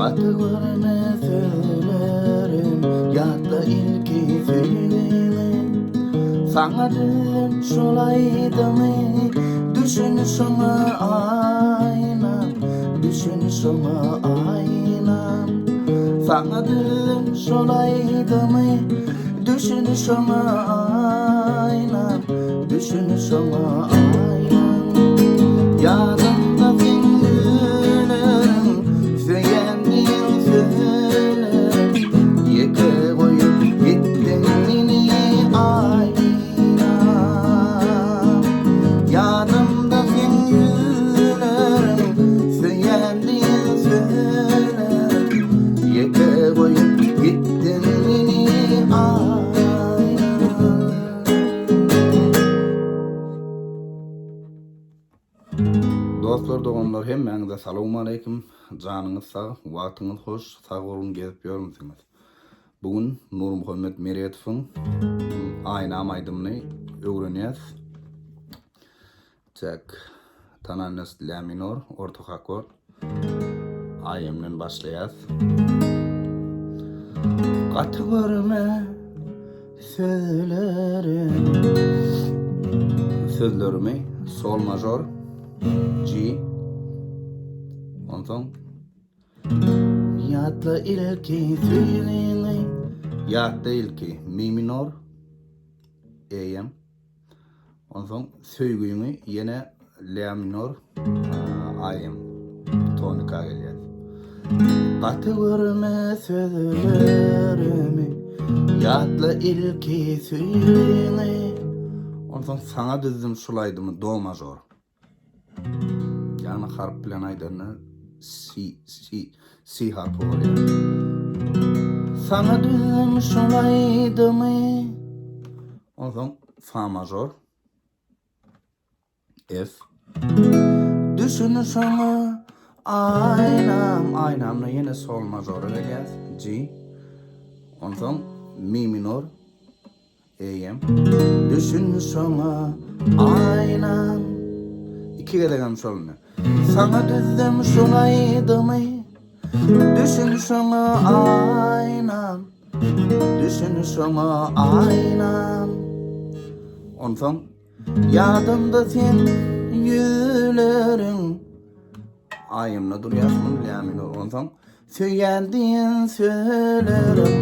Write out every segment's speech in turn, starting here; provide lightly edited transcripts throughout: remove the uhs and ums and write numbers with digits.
Gaty görme sözlerim, ýatla ilki söýgimi. Saňa düzüm şol aýdymy, düşün şoňa aýna, düşün şoňa aýna. Saňa düzüm şol aýdymy, düşün şoňa aýna, düşün şoňa aýna. Ýadymda seň ýüzleriň, söýen diýen sözleriň, ýeke goýup gitdiň meni aýna. Ýadymda seň ýüzleriň, söýen diýen sözleriň, ýeke goýup gitdiň meni aýna. Dostlar doganlar hemmäňize salowmaleýkim janyňyz sag wagtyňyz hoş sag boluň gezip ýörmüsiňiz bu gün Nurmuhammet Meretowyň Aýnam aýdymyny öwrenýäs Tek tonalnost la minor orta akord AM-den başlaýas Gaty görme Sözlerim Sözlerimi sol mažor G Onsoň Ýatla ilki söýgiňi Ýatla ilki mi minor E Onsoň söýgüňi ýene la minor AM tonika gelýär. Gaty görme sözlerimi, ýatla ilki söýgiňi. Onsoň saňa düzdüm şul aýdymy do mažor. Ýagny harp bilen aýdanda si si si harpy bolýar. Saňa düzdüm şol aýdymy. Onsoň fa mažor F Düşün şoňa aýnam. Aýnamda ýene sol mažora gelýär G Onsoň mi minor Eýem. Düşün şoňa aýnam. Iki gezegem şolny. Saňa düzdüm şol aýdymy. Düşün şoňa aýnam. Düşün şoňa aýnam. Onsoň. Ýadymda seň ýüzleriň. Aýymda durýas muny la minor. Onsoň Söýýän diýen sözleriň.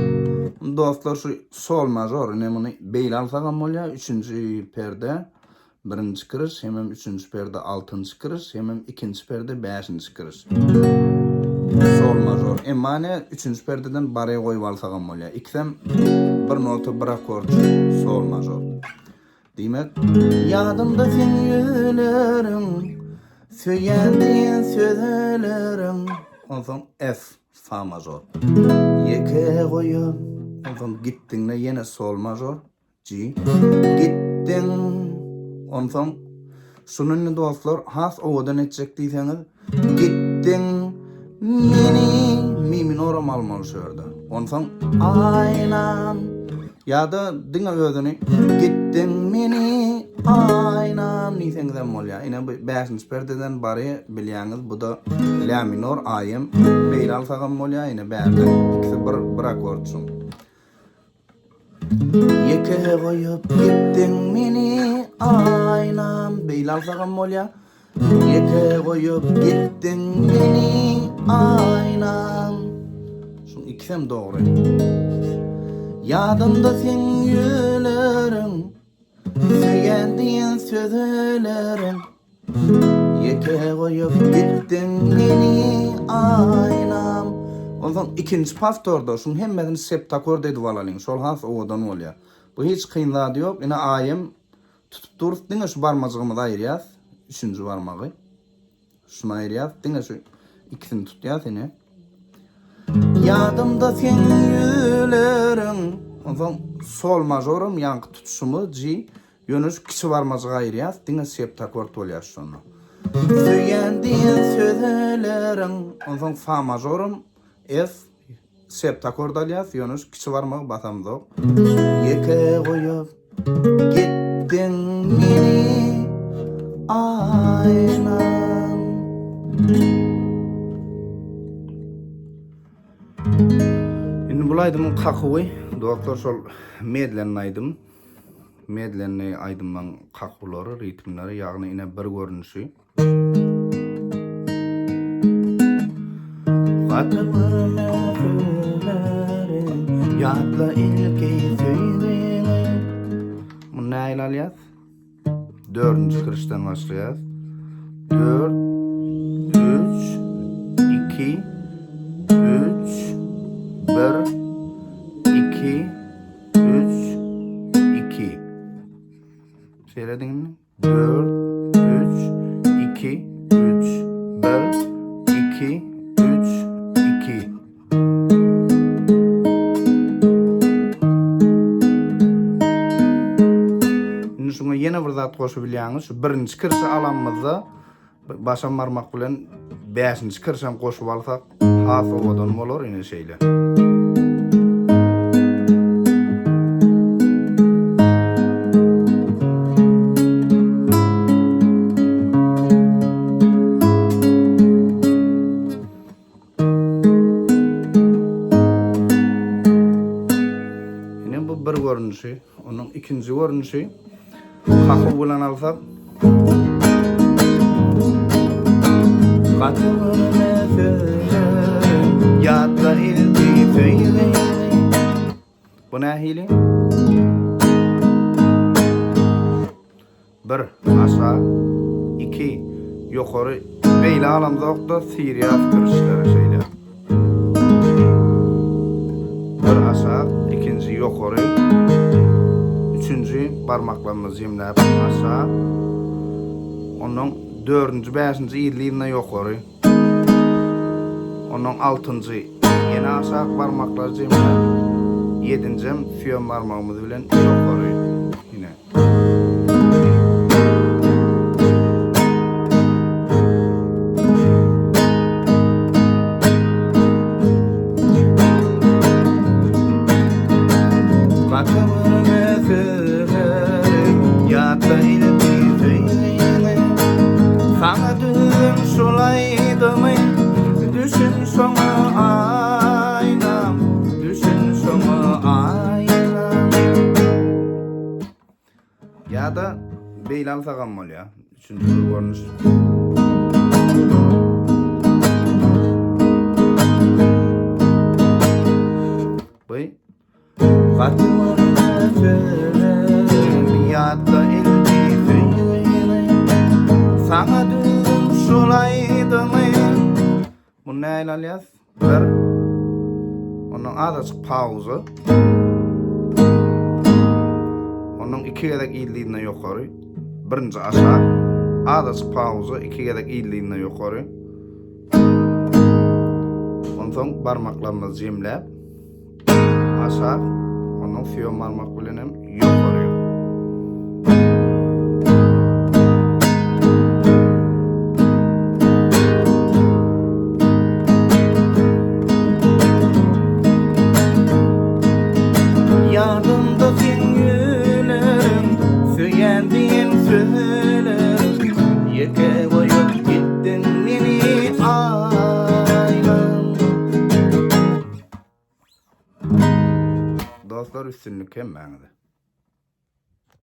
Dostlar şu sol mažor ine muny beýle alsagam bolýar üçünji perde birinji kiriş hemem üçünji perde altynjy kiriş hemem ikinji perde bäşinji kiriş sol mažor emma ine üçünji perdeden bare goýup alsagam bolýar ikisem bir nota bir akord sol mažor Diýmek. Ýadymda seň ýüzleriň, Söýýän diýen sözleriň. Onsoň F, fa mažor. Ýeke goýup. Onsoň gitdiňde ýene sol mažor, G. Gitdiň. Onsoň şuny indi dostlar has owadan etjek diýseňiz, Gitdiň meni. Mi minoram almaly şu ýerde. Onsoň Aýnam. Ýa-da diňe özüni Gitdiň meni aýnam diýseňizem bolýar. Ine bu bäşinji perdeden bary bilýäňiz bu-da la minor AM beýle alsagam bolýar ine bärde ikisi bir bir akord şuň. Ýeke goýup gitdiň meni aýnam. Beýle alsagam bolýar. Ýeke goýup gitdiň meni aýnam. Şuň ikisem dogry. Ýadymda seň ýüzleriň, söýen diýen sözleriň. Ýeke goýup gitdiň meni aýnam. Onsoň ikinji powtorda şuň hemmesini septakord edip alalyň. Şol has owadan bolýar. Bu hiç kyn zady ýok. Ine AM tutup durus diňe şu barmajygymyzy aýyrýas. Üçünji barmagy. Şuny aýyrýas. Diňe şu ikisini tutýas ine. Ýadymda seň ýüzleriň. Onsoň sol mažoram ýaňky tutuşymyz G. Ýöne şu kiçi barmajygy aýyrýas, diňe septakord bolýar şonda. Söýýän diýen sözleriň. Onsoň fa mažoram F septakord alýas, ýöne şu kiçi barmagy basamzok. Ýeke goýup gitdiň meni aýnam. aýdymyň kakuwy, dostlar şol medlenli aýdym. Medlenli aýdymlaň kakuwlary, ritmleri, ýagny ine bir görnüşi. Gaty görme sözleri, ýatla ilki söýgiňi. Muny nähili alýas? Dördünji kirişden başlaýas. 4 3 2 3 1 2 3 2 Şeýle ediň indi. 4 3 2 3 1 2 3 2 Indi şuňa ýene bir zat goşup bilýäňiz. Şu birinji kirşi alanymyzda başam barmak bilen bäşinji kirşem goşup alsak has owadan bolar ine şeýle. Ine bu bir görnüşi. Onuň ikinji görnüşi kakuw bilen alsak. Gaty görme sözlerim, ýatla ilki söýgini. Bu nähili? Bir, aşak, iki, ýokary, beýle alamzokda siriýas kirişleri şeýle. Bir aşak, ikinji ýokary, üçünji barmaklarymyzy jemläp aşak, ondan dördünji, bäşinji yzly-yzyna ýokary, ondan altynjy ýene aşak barmaklary jemläp, ýedinjem süýem barmagymyz bilen ýokary. Ine. Saňa düzüm şol aýdymy Düşün şoňa aýnam Düşün şoňa aýnam. Ýa-da beýle alsagam bolýar. Üçünji bir görnüş. Bu Gaty görme sözlerim, ýatla ilki söýgini. Saňa düzüm şol aýdymy. Muny nähili alýas? Bir. Ondan azajyk pauza. Ondan iki gezek yzly-yzyna ýokary. Birinji aşak. Azajyk pauza, iki gezek yzly-yzyna ýokary. Onsoň barmaklarymyzy jemläp aşak, ondan süýem barmak bilen hem ýokary. Ýadymda seň ýüzleriň, söýýän diýen sözleriň, Ýeke goýup gitdiň meni aýlam. Dostlar üstünlik hemmäňize.